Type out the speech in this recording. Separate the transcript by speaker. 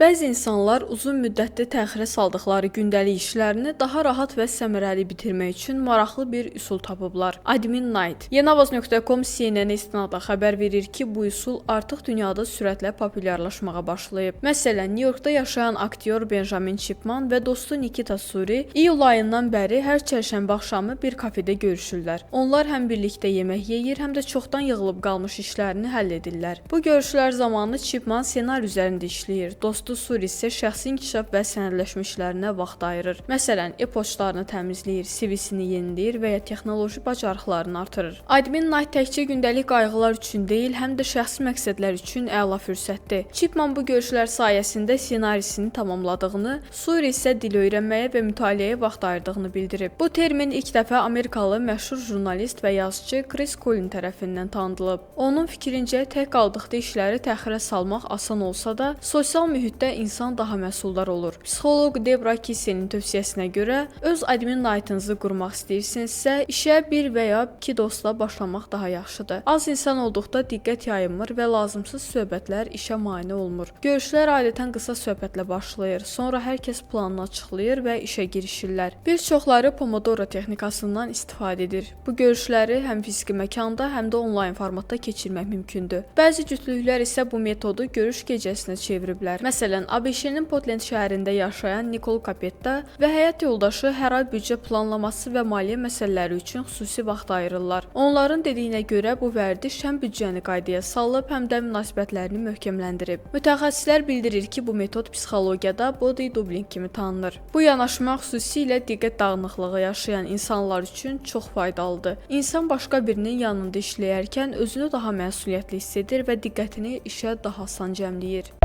Speaker 1: Bəzi insanlar uzun müddətli təxirə saldıqları gündəlik işlərini daha rahat və səmərəli bitirmək üçün maraqlı bir üsul tapıblar. Admin Night. Yenavaz.com CNN-ə istinadən xəbər verir ki, bu üsul artıq dünyada sürətlə populyarlaşmağa başlayıb. Məsələn, New Yorkda yaşayan aktyor Benjamin Chipman və dostu Nikita Suri iyul ayından bəri hər çərşənbə axşamı bir kafedə görüşürlər. Onlar həm birlikdə yemək yeyir, həm də çoxdan yığılıb qalmış işlərini həll edirlər. Bu görüşlər zamanı Chipman ssenari üzərində işləyir. Dostu Suri isə şəxsi inkişaf və sənədləşmə işlərinə vaxt ayırır. Məsələn, e-poçtlarını təmizləyir, CV-sini yeniləyir və ya texnoloji bacarıqlarını artırır. Admin Night təkcə gündəlik qayğılar üçün deyil, həm də şəxsi məqsədlər üçün əla fürsətdir. Chipman bu görüşlər sayəsində ssenarisini tamamladığını, Suri isə dil öyrənməyə və mütaliəyə vaxt ayırdığını bildirib. Bu termin ilk dəfə Amerikalı məşhur jurnalist və yazıçı Chris Collin tərəfindən tanıdılıb. Onun fikrincə, tək qaldıqda işləri təxirə salmaq asan olsa da, sosial mühitdə insan daha məhsuldar olur. Psixoloq Debra Kissenin tövsiyəsinə görə, öz admin night-ınızı qurmaq istəyirsinizsə, işə bir və ya iki dostla başlamaq daha yaxşıdır. Az insan olduqda diqqət yayınmır və lazımsız söhbətlər işə mane olmur. Görüşlər adətən qısa söhbətlə başlayır, sonra hər kəs planını açıqlayır və işə girişirlər. Bir çoxları Pomodoro texnikasından istifadə edir. Bu görüşləri həm fiziki məkanda, həm də onlayn formatda keçirmək mümkündür. Bəzi cütlüklər isə bu metodu görüş gecəsinə çeviriblər. Məsələn, ABŞ-nin Portland şəhərində yaşayan Nicole Capetta və həyat yoldaşı hər ay büdcə planlaması və maliyyə məsələləri üçün xüsusi vaxt ayırırlar. Onların dediyinə görə bu vərdiş həm büdcəni qaydaya salıb, həm də münasibətlərini möhkəmləndirib. Mütəxəssislər bildirir ki, bu metod psixologiyada body doubling kimi tanınır. Bu yanaşma xüsusilə diqqət dağınıqlığı yaşayan insanlar üçün çox faydalıdır. İnsan başqa birinin yanında işləyərkən özünü daha məsuliyyətli hiss edir və diqqətini işə daha asan cəmləyir.